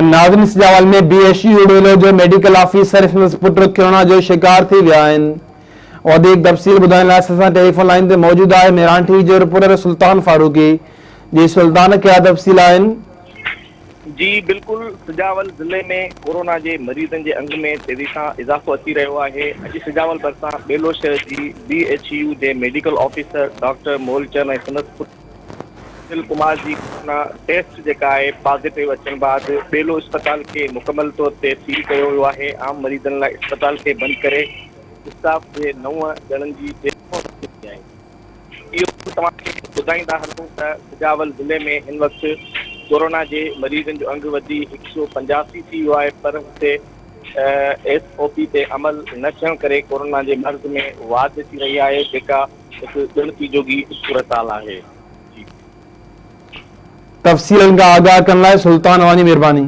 ناظرين Sujawal ۾ B H U ڊيلو جو medical officer ۽ سندس پٽ ڪرونا جو شڪار ٿي ويا آهن. وڌيڪ تفصيل ٻڌائڻ لاء اسان سان ٽيليفون لائين تي موجود آهي مهراڻ ٽي وي جو رپورٽر سلطان فاروقي. جي سلطان ڪهڙا تفصيل آهن؟ جي بلڪل سجاول ضلعي ۾ ڪورونا جي مريضن جي انگ ۾ تيزي سان اضافو اچي رهيو آهي اڄ سجاول ڀرسان ٻيلو شهر جي بي ايڇ يو جي ميڊيڪل آفيسر ڊاڪٽر مولچند ۽ سندس پٽ سنيل ڪمار جي ڪورونا ٽيسٽ جيڪا آهي پازيٽو اچڻ بعد ٻيلو اسپتال کي مڪمل طور تي سيل ڪيو ويو آهي عام مريضن لاء اسپتال کي بند ڪري اسٽاف جي نو ڄڻن جي ٽيسٽ ڪئي آهي. اهو به توهان کي ٻڌائيندا هلون ته سجاول ضلعي ۾ هن وقت ڪورونا جي مريضن جو انگ وڌي 185 ٿي ويو آهي پر هتي ايس او پي تي عمل نه ٿيڻ ڪري ڪورونا جي مرض ۾ واڌ اچي رهي آهي جيڪا هڪ ڳڻتي جوڳي صورتحال آهي. جي. تفصيلن کان آگاهه ڪرڻ لاء سلطان اوهان جي مهرباني.